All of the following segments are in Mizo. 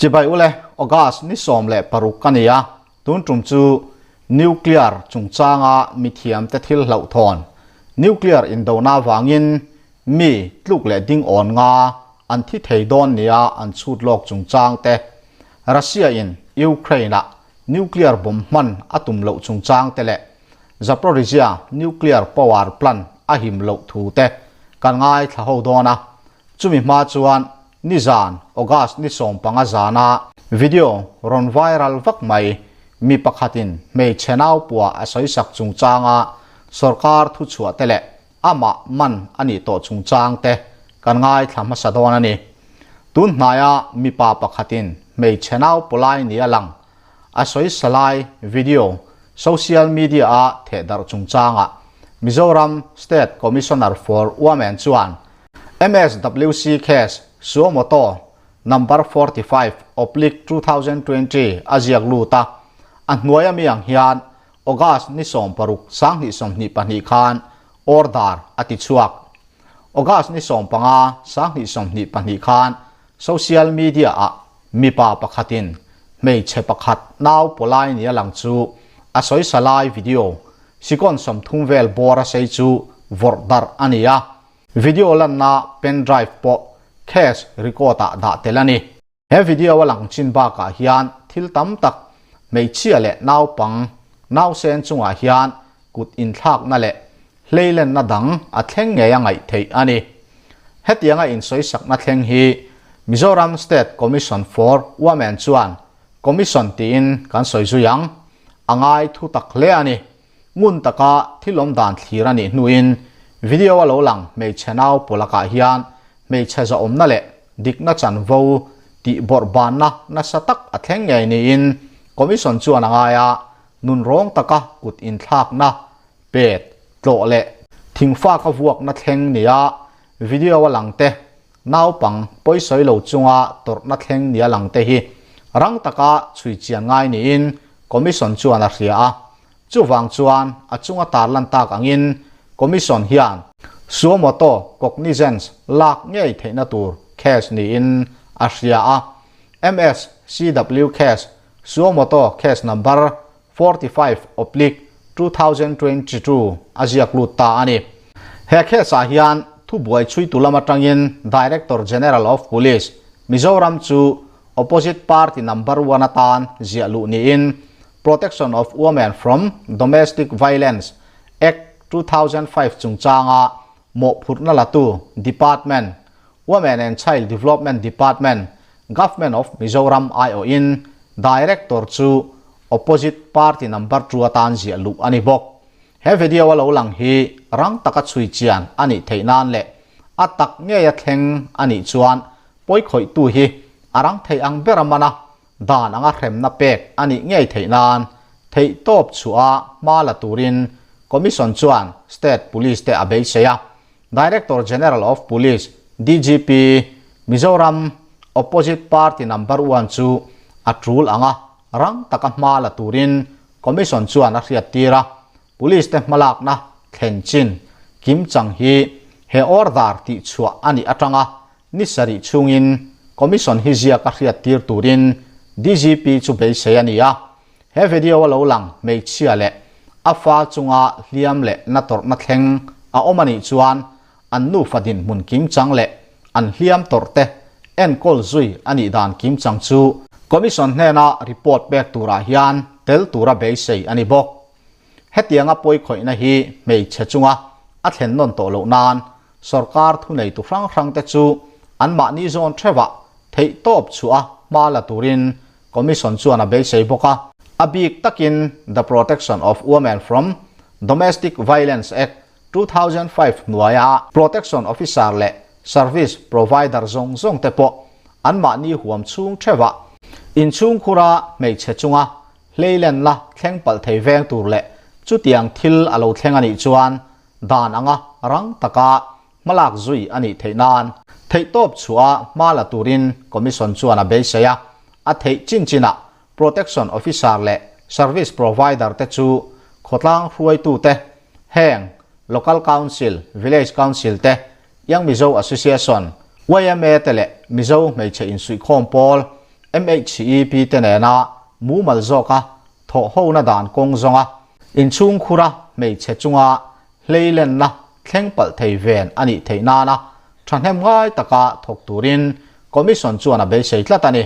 Chibai ule, August ni 16 ka ni a, tun tum chu Nuclear chungchanga mithiamte thil hlauhthawn, Nuclear indona vangin mi tluk leh ding awn nga an thi thei dawn nia an chhut lawk chungchang te, Russia in Ukraine ah Nuclear bomb hman a tum loh chungchang te leh Zaporizhzhia Nuclear Power Plant a him loh thu te kan ngaithla ho dawn a, chumi hma chuan Nizan, August ni 15 zana video rawn viral vak mai mi pakhatin hmeichhe naupua a sawisak chungchanga sorkar thuchhuah te leh amah man a nih tawh chungchang te kan ngaithla hmasa dawn a ni. Tun hnaia mipa pakhatin hmeichhe naupu lai ni a lang a sawisa lai video social media a thehdarh chungchangah Mizoram State Commissioner for Women chuan MSWC case Suo Moto Number 45 oblique 2020 a ziak lut a, a hnuai ami ang hian August ni 16 2022 khan order a ti chhuak. August ni 15 2022 khan social media ah mipa pakhatin hmeichhe pakhat nau pawlai nia lang chu a sawisa lai video sikawn 30 vel bawr a sei chu vawrh darh a ni a. Video lanna pen drive pawh case record ah dah tel a ni. He video a lang chin bakah hian thil tam tak hmeichhia leh naupang nausen chungah hian kut inthlakna leh hleilenna dang a thleng ngei a ngaih theih a ni. Hetianga insawisakna thleng hi Mizoram State Commission for Women chuan Commission tiin kan sawi zui ang a ngai thu tak hle a ni. Ngun taka thil awm dan thlir a nih hnuin video a lo lang hmeichhe nau pawlakah hian hmeichhe zahawmna leh dikna chanvo tih bawrhbanna nasa tak a thleng ngei niin Commission chuan a ngai a, nunrawng taka kut inthlakna, pet, tlawh leh thingfaka vuakna thleng nia video a lang te, naupang pawisawi lo chunga tawrhna thleng nia lang te hi rang taka chhui chian ngai niin Commission chuan a hria a. Chuvang chuan a chunga tarlan tak angin Commission hian Suo moto cognizance lak ngei theihna tur case niin a hria a. MSCW case Suo moto case number 45/2022 a ziak lut ta a ni. He case ah hian thubuai chhuitu lam atangin Director General of Police, Mizoram chu Opposite Party Number One atan ziah luh niin Protection of Women from Domestic Violence Act 2005 chungchanga mawhphurhna latu Department, Women and Child Development Department, Government of Mizoram aiawhin Director chu Opposite Party Number Two atan ziah luh a ni bawk. He video a lo lang hi rang taka chhui chian a nih theih nan leh a tak ngeia thleng a nih chuan pawikhawihtu hi a rang thei ang ber a man a, dan anga hremna pek a nih ngei theih nan theihtawp chhuah a hma la turin Commission chuan State Police te a beisei a. Director General of Police, DGP, Mizoram Opposite Party Number One chu a tul anga rang taka hma la turin Commission chuan a hriattir a, Police te hmalakna thlen chin kim chang hi he order tihchhuah a nih atanga ni sarih chhungin Commission hi ziak a hriattir turin DGP chu beisei a ni a. He video a lo lang hmeichhia leh a fa chunga hliam leh na tawrhna thleng a awm a nih chuan an nufa dinhmun kim chang leh an hliam tawrh te enkawl zui a nih dan kim chang chu Commission hnena report pek turah hian tel tura beisei a ni bawk. Hetianga pawikhawihna hi hmeichhe chunga a thlen nawn tawh loh nan sorkar thuneitu hrang hrangte chu anmahni zawn theuhah theihtawp chhuah a hma la turin Commission chuan a beisei bawk a. A bik takin The Protection of Women from Domestic Violence Act 2005 hnuaia Protection Officer leh Service Provider zawng zawng te pawh anmahni huam chhung theuhah inchhungkhura hmeichhe chunga hleilenna thleng palh thei veng tur leh chutiang thil a lo thleng a nih chuan dan anga rang taka hmalak zui a nih theih nan theihtawp chhuah hma la turin Commission chuan a beisei a, a theih chin chinah Protection Officer leh Service Provider te chu khawtlang hruaitute, heng Local Council, Village Council te, Young Mizo Association, yma te leh Mizo hmeichhe insuihkhawm pawl, MHEP te nena mumal zawka thawh hona dan kawng zawnga inchhung khura hmeichhe chunga hleilenna thleng palh thei ven a nih theih nana thahnem ngai taka thawk turin Commission chuan a beisei tlat a ni.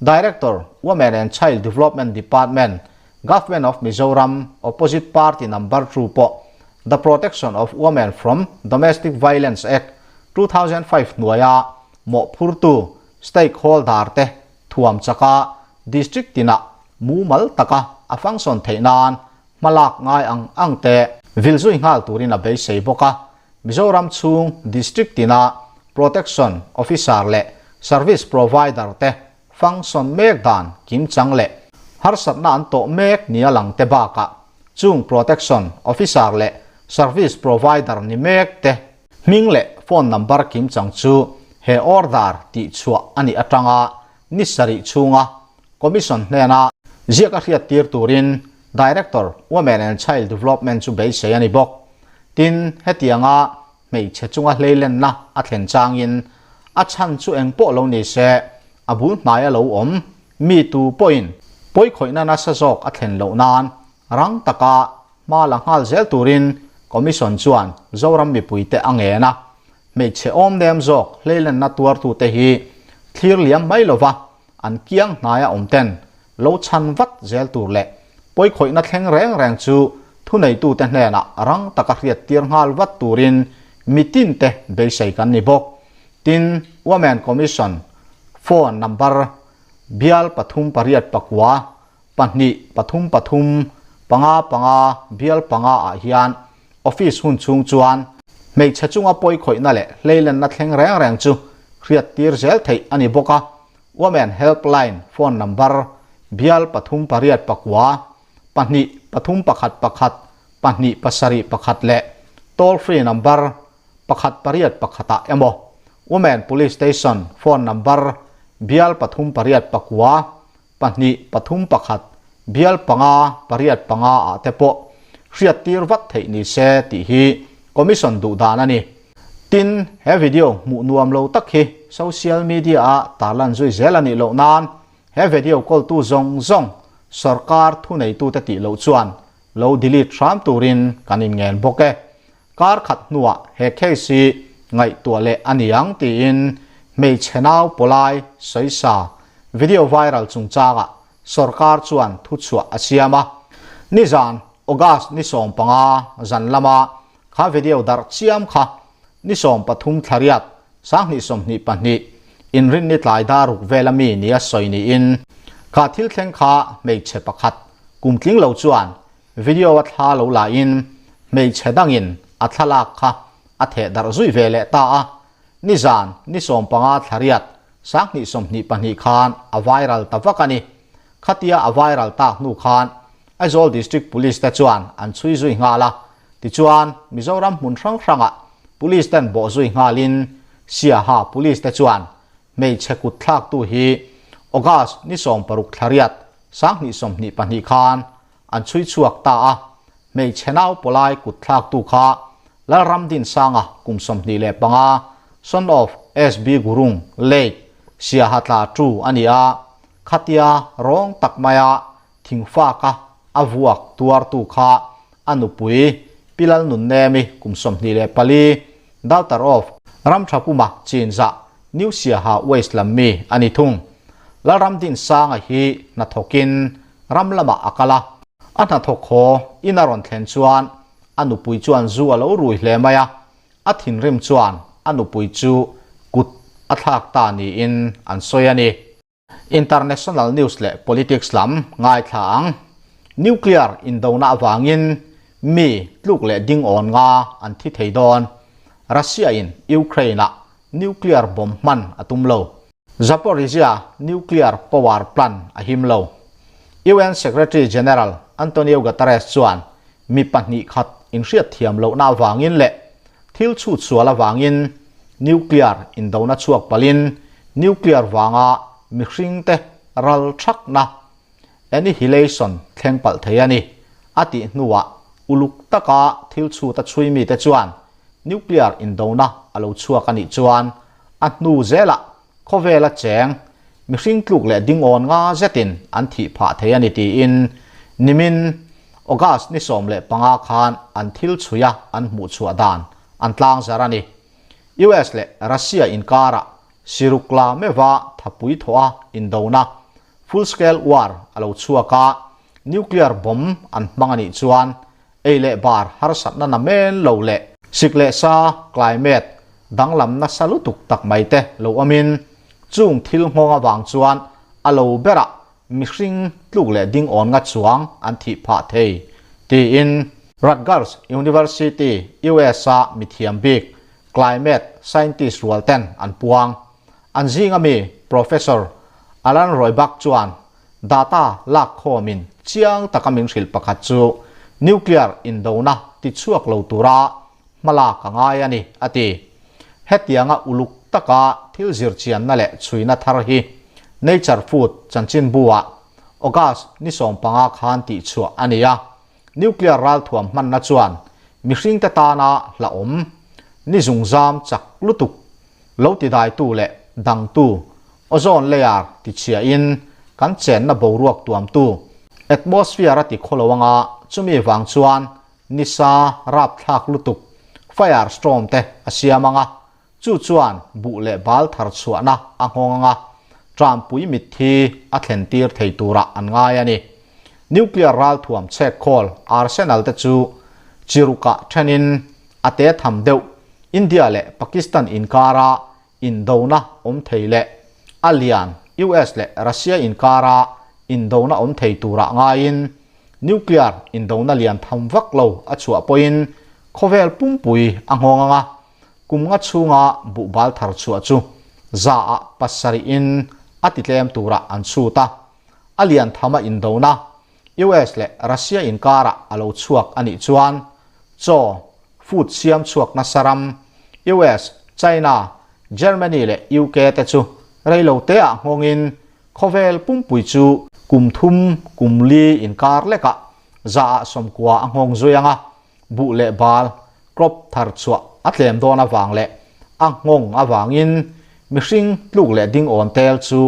Director, Women and Child Development Department, Government of Mizoram, Opposite Party Number two pawh The Protection of Women from Domestic Violence Act, 2005 hnuaia mawhphurtu stakeholder te thuam chaka district tinah mumal taka a function theih nan hmalak ngai ang ang te vil zui nghal turin a beisei bawk a. Mizoram chhung district tinah protection officer leh service provider te function mek dan kimchang leh harsatna an tawh mek nia lang te bakah chung protection officer leh service provider ni mek te hming leh phone number kimchang chu he order tihchhuah a nih atanga ni sarih chhunga Commission hnena ziak a hriattir turin Director, Women and Child Development chu beisei a ni bawk. Tin, hetianga hmeichhe chunga hleilenna a thlen changin a chhan chu eng pawh lo ni se, a bul hnai a lo awm mi tu pawhin pawikhawihna nasa zawk a thlen loh nan rang taka hma la nghal zel turin Commission chuan Zoram mipuite a ngen a. Hmeichhe awm nem zawk hleilenna tuartute hi thlir liam mai lova an kiang hnaia awm ten lo chhan vat zel tur leh pawikhawihna thleng reng reng chu thuneitute hnenah rang taka hriat tir nghal vat turin mitinte beisei kan ni bawk. Tin, Women Commission phone number bial pathum pariat pakua pahnih pathum pathum panga panga bial panga ah hian office hun chhung chuan hmeichhe chunga pawikhawihna leh hleilenna thleng reng reng chu hriat tir zel theih a ni bawk a. Women Helpline phone number bial pathum pariat pakua pahnih pathum pakhat pakhat pahnih pasarih pakhat leh toll free number pakhat pariat pakhatah emaw Women Police Station phone number bial pathum pariat pakua pahnih pathum pakhat bial panga pariat panga ah te pawh hriat tir vat theih ni se tih hi Commission duh dan a ni. Tin, he video hmuh nuam lo tak hi social media ah tarlan zui zel a nih loh nan he video kawltu zawng zawng sorkar thuneitute tih loh chuan lo delete hram turin kan inngen bawk e. Kar khat hnuah he case hi ngaihtuah leh a ni ang tiin hmeichhe nau pawlai sawisa video viral chungchangah sorkar chuan thuchhuah a siam a. Nizan August ni 15 zan lama kha video darh chiam kha ni 13 thlariat 2022 inrinni tlai daruk vela mi nia sawi niin kha thil thleng kha hmeichhe pakhat kumtling lo chuan Video a thla lo lahin hmeichhe dangin a thlalak kha a theh darh zui ve leh ta a, nizan ni 15 thlariat 2022 khan a viral ta vak a ni. Khatia a viral tak hnu khan Aizawl District Police te chuan an chhui zui nghal a, tichuan Mizoram hmun hrang hrangah Police ten bawh zui nghalin Siaha Police te chuan hmeichhe kut thlaktu hi August ni 16 thlariat 2022 khan an chhui chhuak ta a, hmeichhe nau pawlai kut thlaktu kha Lalramdinsanga kum 25, son of SB Gurung, late, Siaha tla tu a ni a, khatia rawng tak maia thingfaka a vuak tuartu kha a nupui Pi Lalnunnemi kum 24, daughter of Ramthapuma Chinzah, New Siaha West lam mi a ni thung. Lalramdinsanga hi hnathawkin ram lamah a kal a. A hnathawk haw in a rawn thlen chuan a nupui chuan zu a lo rui hle mai a, a thinrim chuan a nupui chu kut a thlak ta niin an sawi a ni. International news leh politics lam ngaithla ang. Nuclear indona avangin mi tluk leh ding awn nga an thi thei dawn. Russia in Ukraine ah nuclear bomb hman a tum lo. Zaporizhzhia nuclear power plant a him lo. UN Secretary General Antonio Guterres chuan mi pahnih khat inhriat thiam lohna avangin leh thil chhut sual avangin nuclear indona chhuak palin nuclear vanga mihringte ral thakna annihilation thleng palh thei a ni a tih hnuah uluk taka thil chhut a chhui mite chuan nuclear indona a lo chhuak a nih chuan a hnu zelah khawvela cheng mihring tluk leh dingawn nga zetin an thih phah thei a ni tiin nimin August ni 15 khan an thil chhuia an hmuh chhuah dan an tlangzar a ni. US leh Russia inkarah siruk la meuha thapui thawha indona, full scale war, a lo chhuak a, nuclear bomb an hmang a nih chuan ei leh bar harsatna na men lo leh sik leh sa, climate, danglam nasa lutuk tak mai te lo awmin chung thil nghawng avang chuan a lo berah mihring tluk leh ding awn nga chuang an thih phah thei, tiin Rutgers University, US-a mithiam bik climate scientist rual ten an puang. An zinga mi Professor Alan Roibuck chuan data lak khawmin chiang taka min hrilh pakhat chu nuclear indona ti chhuak lo tura hmalak a ngai a ni, a ti. Hetianga uluk taka thil zirchianna leh chhuina thar hi Nature Food chanchinbu-ah August ni 15 khan tihchhuah a ni a. Nuclear ralthuam hmanna chuan mihringte tana hlauhawm ni zungzam chak lutuk lo tidaitu leh dangtu ozone layer tichhiahin kan chenna boruak tuamtu atmosphere a ti khawlo anga chumi vang chuan nisa rapthlak lutuk fire storm te a siam anga chu chuan buh leh bal thar chhuahna a nghawng anga Trampui mitthi a thlen tir thei turah an ngai a ni. Nuclear ralthuam chhek khawl arsenal te chu chirukah thenin a te tham deuh India leh Pakistan inkara indona awm thei leh a lian US leh Russia inkara indona awm thei turah ngaiin nuclear indona lian tham vak lo a chhuah pawhin khawvel pumpui a nghawng anga kum nga chhunga buhbal thar chhuah chu 7% in a titlem turah an chhut a. A lian thama indona US leh Russia inkarah a lo chhuak a nih chuan chaw, food, siam chhuak nasa ram US, China, Germany leh UK te chu reilo teah nghawngin khawvel pumpui chu kum thum kum li inkar lekah 90% a nghawng zui ang a, buh leh bal, crop, thar chhuah a tlem dawn avang leh a nghawng avangin mihring tluk leh ding awn tel chu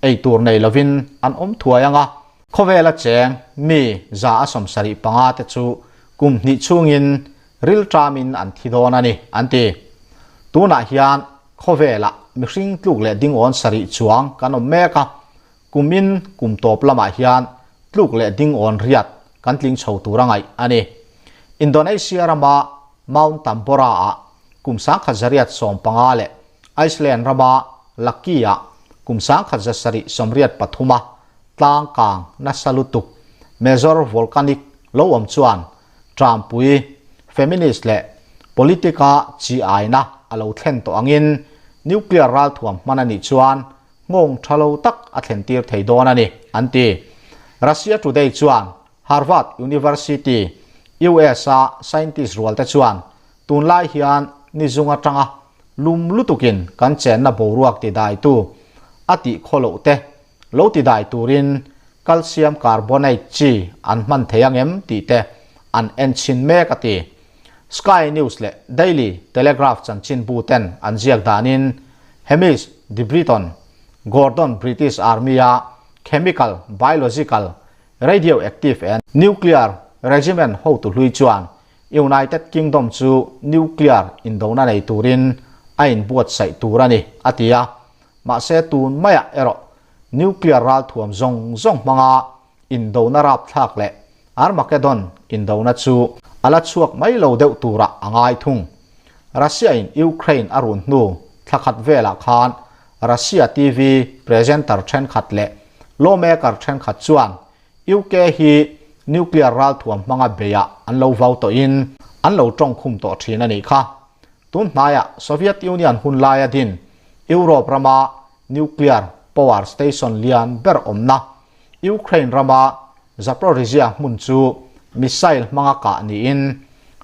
ei tur nei lovin an awm thuai ang a. Khawvela cheng mi 75% te chu kum hnih chhungin rilṭamin an thi dawn a ni, an ti. Tunah hian khawvelah mihring tluk leh ding awn sarih chuang kan awm mek a, kumin kum tawp lamah hian tluk leh ding awn riat kan tling chho tur a ngaih a ni. Indonesia rama Mount Tambora-ah kum 1915 leh Iceland rama Laki-ah kum 1783-a tlang kang nasa lutuk major volcanic lo awm chuan Trumpui feminist leh politic-a chi aina a lo thlen tawh angin nuclear ralthuam hman a nih chuan nghawng tha lo tak a thlen tir thei dawn a ni, an ti. Russia Today chuan Harvard University, US-a scientist rualte chuan tunlai hian ni zung atanga lum lutukin kan chenna boruak tidaitu a tih khaw loh te lo tidai turin calcium carbonate chi an hman thei ang em tih te an en chhin mek a ti. Sky News leh Daily Telegraph chanchinbu ten an ziak danin Hamish de Britton, Gordon British Army-a chemical, biological, radioactive and nuclear regiment hotu hlui chuan United Kingdom chu nuclear indona nei turin a inbuatsaih tur a ni, a ti a. Mahse tun maiah erawh nuclear ralthuam zawng zawng hmanga indona rapthlak leh Armageddon indona chu a la chhuak mai lo deuh turah a ngai thung. Russia-in Ukraine a run hnu thla khat velah khan Russia TV presenter thenkhat leh lawmaker thenkhat chuan UK hi nuclear ralthuam hmanga beiah an lo vau tawhin an lo tawngkhum tawh thin a nih kha. Tun hnaiah Soviet Union hun laia din Europe rama nuclear power station lian ber awmna Ukraine rama Zaporizhzhia hmun chu missile hmanga kah niin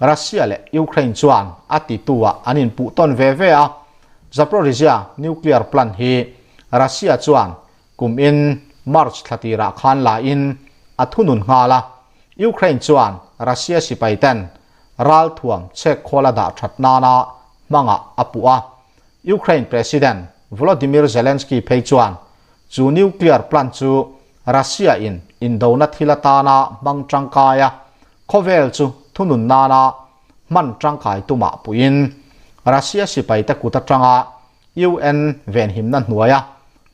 Russia leh Ukraine chuan a tituah an inpuh tawn ve ve a. Zaporizhzhia nuclear plant hi Russia chuan kum in March thla tirah khan la in a thunun nghal a. Ukraine chuan Russia sipai ten ralthuam chhek khawl a dah that nana hmangah a puh a. Ukraine President Volodymyr Zelensky phei chuan. Chu nuclear plant chu Russia in indona thil atana hmang tangkai a, khawvel chu thunun nana hman tangkai tumah puiin Russia sipaite kut atanga UN venhimna hnuaia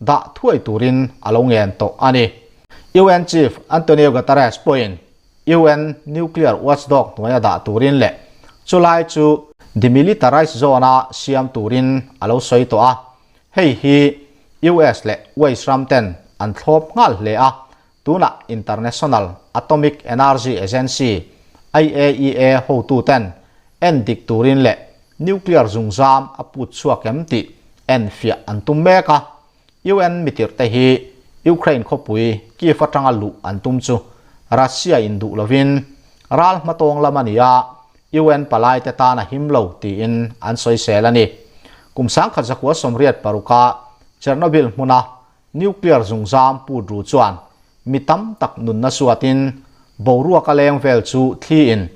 dah thuai turin a lo ngen tawh a ni. UN Chief Antonio Guterres pawhin UN nuclear watchdog hnuaia dah turin leh chulai chu demilitarized zone-a siam turin a lo sawi tawh a. Hei hi US leh West ram ten an thlawp nghal hle a, tunah International Atomic Energy Agency, IAEA, hotu ten en dik turin leh nuclear zungzam a put chhuak em tih en fiah an tum mek a. UN mitirh te hi Ukraine khawpui Kyiv atanga luh an tum chu Russia in duh lovin ral hmatawng lam a ni a, UN palaite tan a him lo tiin an sawisel a ni. Kum 1986 a Chernobyl hmuna nuclear zungzam put ru chuan mi tam tak nunna suatin boruak a leng vel chu thliin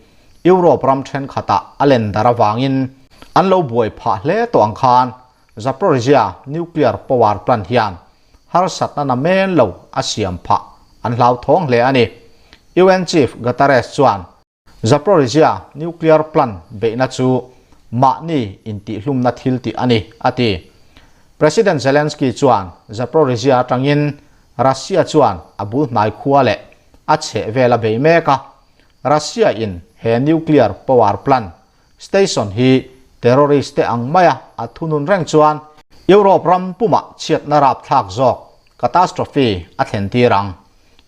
Europe ram thenkhatah a len dar avangin an lo buai phah hle tawh ang khan Zaporizhzhia nuclear power plant hian harsatna na men lo a siam phah an hlauthawng hle a ni. UN Chief Guterres chuan Zaporizhzhia nuclear plant beihna chu mahni intihhlumna thil tih a ni, a ti. President Zelensky chuan Zaporizhzhia atangin Russia chuan a bul hnai khua leh a chheh vel a bei mek a, Russia in he nuclear power plant station hi terrorist te ang maia a thunun reng chuan Europe ram pumah chhiatna rapthlak zawk catastrophe a thlen tir ang.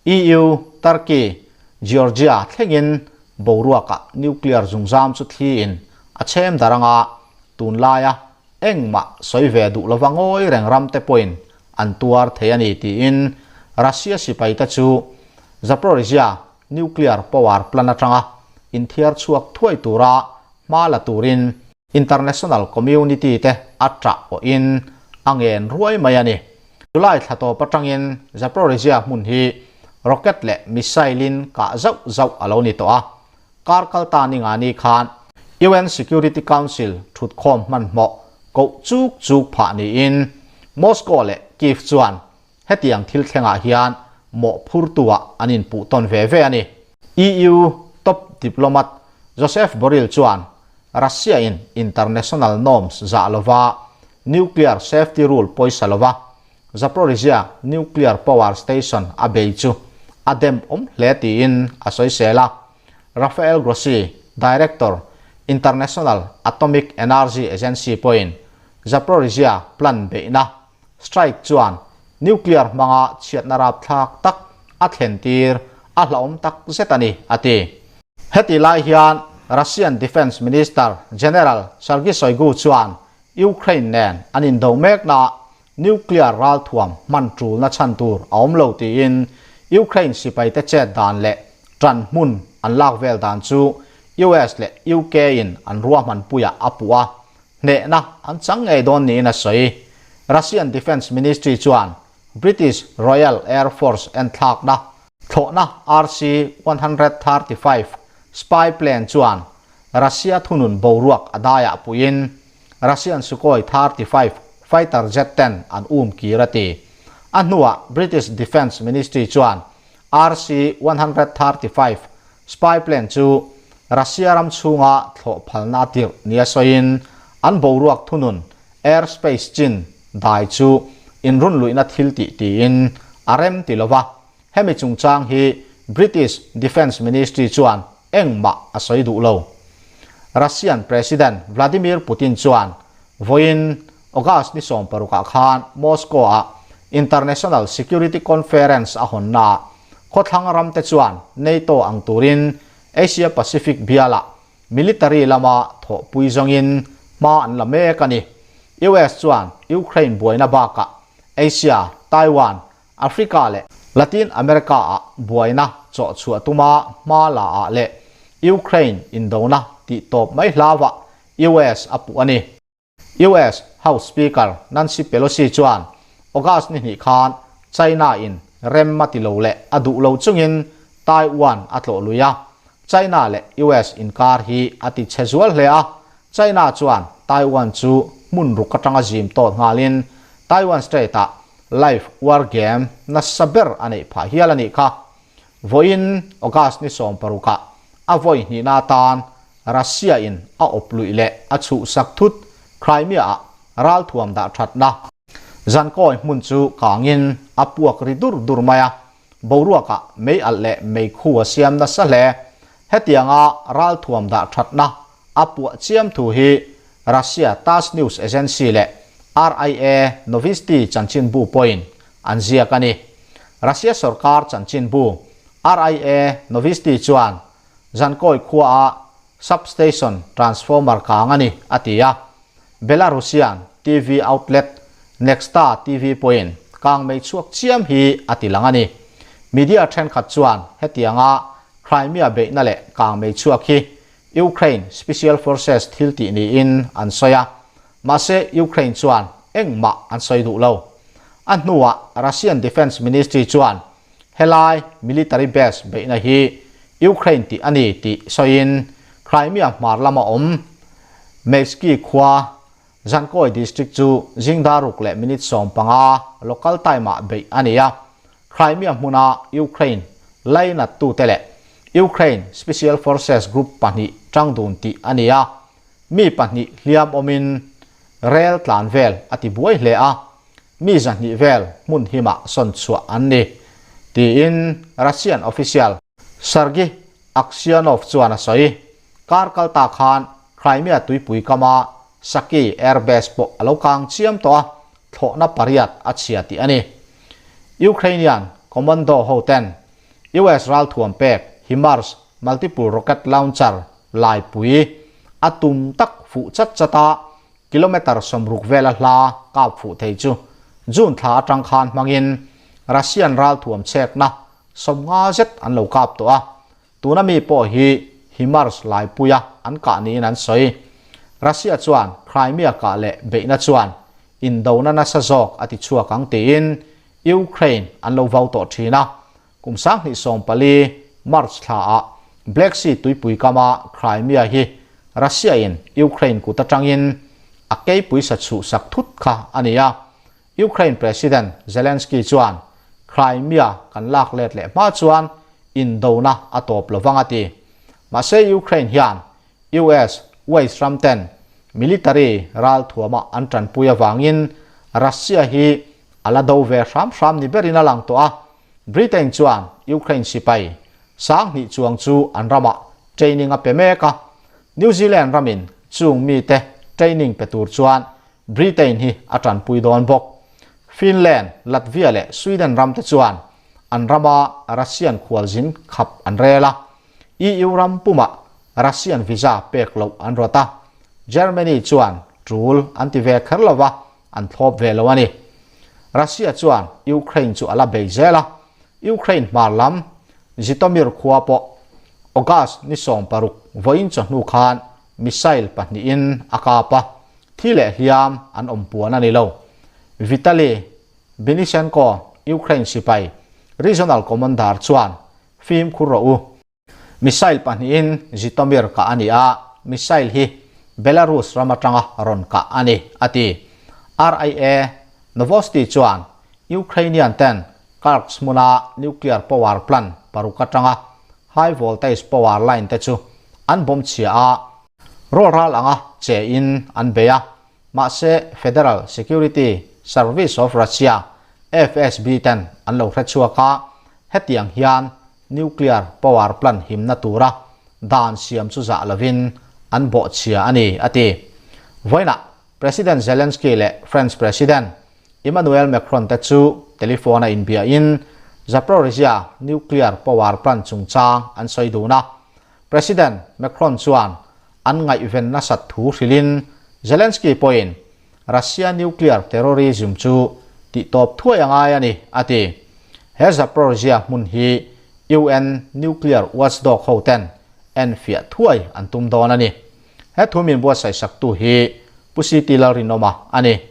EU, Turkey, Georgia thlengin boruakah nuclear zungzam chu thliin a chhem dar anga tunlaia engmah sawi ve duh lova ngawi reng ramte pawhin an tuar thei a ni tiin Russia sipaite chu Zaporizhzhia nuclear power plant atanga inthiar chhuak thuai tura hma la turin International community te a ṭah pawhin a ngen ruai mai a ni. July thla tawp aṭangin Zaporizhzhia hmun hi rocket leh missile-in kah zauh zauh a lo ni tawh a. Kar kal ta ni nga ni khan UN Security Council ṭhutkhawm hmanhmawh koh chuk chuk phah niin Moscow leh Kyiv chuan Hetiang thil thlengah hian mawhphurtu-ah an inpuh tawn ve ve a ni. EU top diplomat Josep Borrell chuan Russia-in international norms zah lova nuclear safety rule pawisa lova Zaporizhzhia nuclear power station a bei chu a dem awm hle tiin a sawisel a. Rafael Grossi, Director, International Atomic Energy Agency pawhin Zaporizhzhia plant beihna Strike chuan nuclear hmanga chhiatna rapthlak tak a thlen tir a hlauhawm tak zet a ni, a ti. Heti lai hian Russian Defence Minister General Sergei Shoigu chuan Ukraine nen an indo meknaah nuclear ralthuam hman tulna chhan tur a awm lo tiin Ukraine sipaite chet dan leh tan hmun an lak vel dan chu US leh UK in an ruahmanpuiah a puh a, Hnehna an chang ngei dawn niin a sawi. Russian Defence Ministry chuan British Royal Air Force enthlakna thlawhna RC-135 spy plane chuan Russia thunun boruak a daiah puiin Russian Sukhoi 35 fighter jet ten an um kir a ti. A hnuah British Defence Ministry chuan RC-135 spy plane chu Russia ram chhunga thlawh phalna a tirh nia sawiin an boruak thunun air space chin dai chu inrunluihna thil tih tiin a rem ti lova, hemi chungchang hi British Defence Ministry chuan engmah a sawi duh lo. Russian President Vladimir Putin chuan vawiin August ni sawmparukah khan Moscow-ah International Security Conference a hawnnaah khawthlang ramte chuan NATO ang turin Asia Pacific bialah military lama thawhpui zawngin hma an la mek a ni. US chuan Ukraine buaina bakah Asia, Taiwan, Africa leh Latin America-ah buaina chawhchhuah tuma hma la ah leh Ukraine indona tih tawp mai hlauah US a puh a ni. US House Speaker Nancy Pelosi chuan August ni hnih khan China in rem a ti lo leh a duh lo chungin Taiwan a tlawh lui a, China leh US inkar hi a ti chhe zual hle a, China chuan Taiwan chu hmun ruk atanga zim tawt nghalin Taiwan Strait ah. live war game nasa ber a neih phah hial a nih kha. Vawiin August ni 16 ah a vawi hnihna atan Russia in a awp luih leh a chhuhsak thut Crimea ah ralthuam dah thatna Zankawi hmun chu kangin a puak ri dur dur mai a, boruakah mei alh leh meikhu a siam nasa hle. Hetianga ralthuam dah thatna a puah chiam thu hi Russia Tass news agency leh RIA Novosti chanchinbu pawhin an ziak a ni. Russia sorkar chanchinbu RIA Novosti chuan Zankawi khuaah substation transformer kang a ni, a ti a. Belarusian TV outlet Nexta TV pawhin kang mei chhuak chiam hi a ti lang a ni. Media thenkhat chuan hetianga Crimea beihna leh kang mei chhuak hi Ukraine Special Forces thil tih niin an sawi a, mahse Ukraine chuan engmah an sawi duh lo. A hnuah Russian Defence Ministry chuan helai military base beihna hi Ukraine tih a ni tih sawiin Crimea hmar lama awm Meshki khua Dzhankoi district chu zingdaruk leh minute 15 local time-ah beih a ni a. Crimea hmuna Ukraine lainattute leh Ukraine Special Forces group pahnih tangdun tih a ni a. Mi pahnih hliam awmin rel tlan vel a ti buai hle a. Mi 200 vel hmun himah sawn chhuah an ni, tiin Russian official Sergei Aksyonov chuan a sawi. Kar kal ta khan Crimea tuipui kama Saki Air Base pawh a lo kang chiam tawh a, thlawhna pariat a chhia tih a ni. Ukrainian commando ho ten US ralthuam pek HIMARS multiple rocket launcher laipui a tum tak fuh chat chat a, Kilometre 60 vela hla kap fuh thei chu June thla atang khan hmangin Russian ralthuam chhekna 50 zet an lo kap tawh a, tuna mi pawh hi HIMARS laipuia an kah niin an sawi. Russia chuan Crimea kah leh beihna chuan indona nasa zawk a ti chhuak ang tiin Ukraine an lo vau tawh thin a, kum 2014 March thlaah Black Sea tuipui kama Crimea hi Russia in Ukraine kut atangin a keipui sa chhuhsak thut kha a ni a. Ukraine President Zelensky chuan Crimea kan lak let leh hma chuan indona a tawp lovang a ti. Mahse Ukraine hian US West ram ten military ralthuama an tanpui avangin Russia hi a la do ve hram hram ni berin a lang tawh a. Britain chuan Ukraine sipai 2000 chuang chu an ramah training a pe mek a, New Zealand ramin chung mite training pe tur chuan Britain hi a tanpui dawn bawk. Finland, Latvia leh Sweden ramte chuan an rama Russian khualzin khap an rel a, EU ram pumah Russian visa pek loh an rawt a, Germany chuan tul an ti ve kher lova an thlawp ve lo a ni. Russia chuan Ukraine chu a la bei zel a, Ukraine hmar lam Zhytomyr khua pawh August ni 16 vawiin chawhnu khan missile pahnihin a kap a, thi leh hliam an awm puan a ni lo. Vitaly Vinisenko, Ukraine sipai regional commander chuan fimkhur rawh u. Missile pahnihin Zhytomyr kah a ni a, missile hi Belarus ram atanga rawn kah a ni, a ti. RIA Novosti chuan Ukrainian ten Kursk hmuna nuclear power plant paruk atanga high voltage power line te chu an bomb chhia a, rawlral anga che in an bei a, mahse Federal Security Service of Russia, FSB, ten an lo hre chhuak a, hetiang hian nuclear power plant himna tura dan siam chu zah lovin an bawhchhia a ni, a ti. Vawiinah President Zelensky leh French President Emmanuel Macron te chu telephone a inbiahin Zaporizhzhia nuclear power plant chungchang an sawi dun a. President Macron chuan an ngaihven nasat thu hrilhin Zelensky pawhin Russia nuclear terrorism chu tihtawp thuai a ngai a ni, a ti. He Zaporizhzhia hmun hi UN nuclear watchdog ho ten enfiah thuai an tum dawn a ni. He thu min buatsaih saktu hi Pu CT Lalrinawma a ni.